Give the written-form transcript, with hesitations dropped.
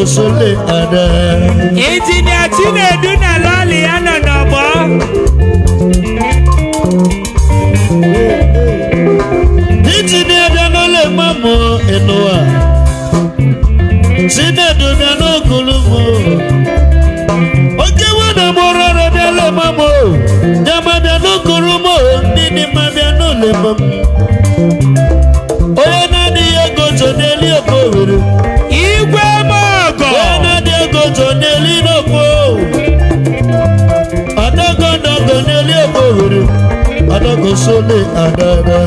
Sole Ada. Injinia Chinedu na lọlị ya nọ n'ọgbọ. Injinia bịa n'ụlọ mmanụ ịnụwa. Chinedu bịa n'okulu mụ. Oke nwana mụrụ ọrụ bịa lụ mmanụ. Nyama bịa n'okuru mụ. Ndị dị mma bịa n'ụlọ mmanụ. Onye na-adịghị ego jo n'elu okpo were. Igwe mọgọ. Onye na-adịghị ego jo n'elu n'okpo. Adago dago n'elu okpo were. Adago Sole Adada.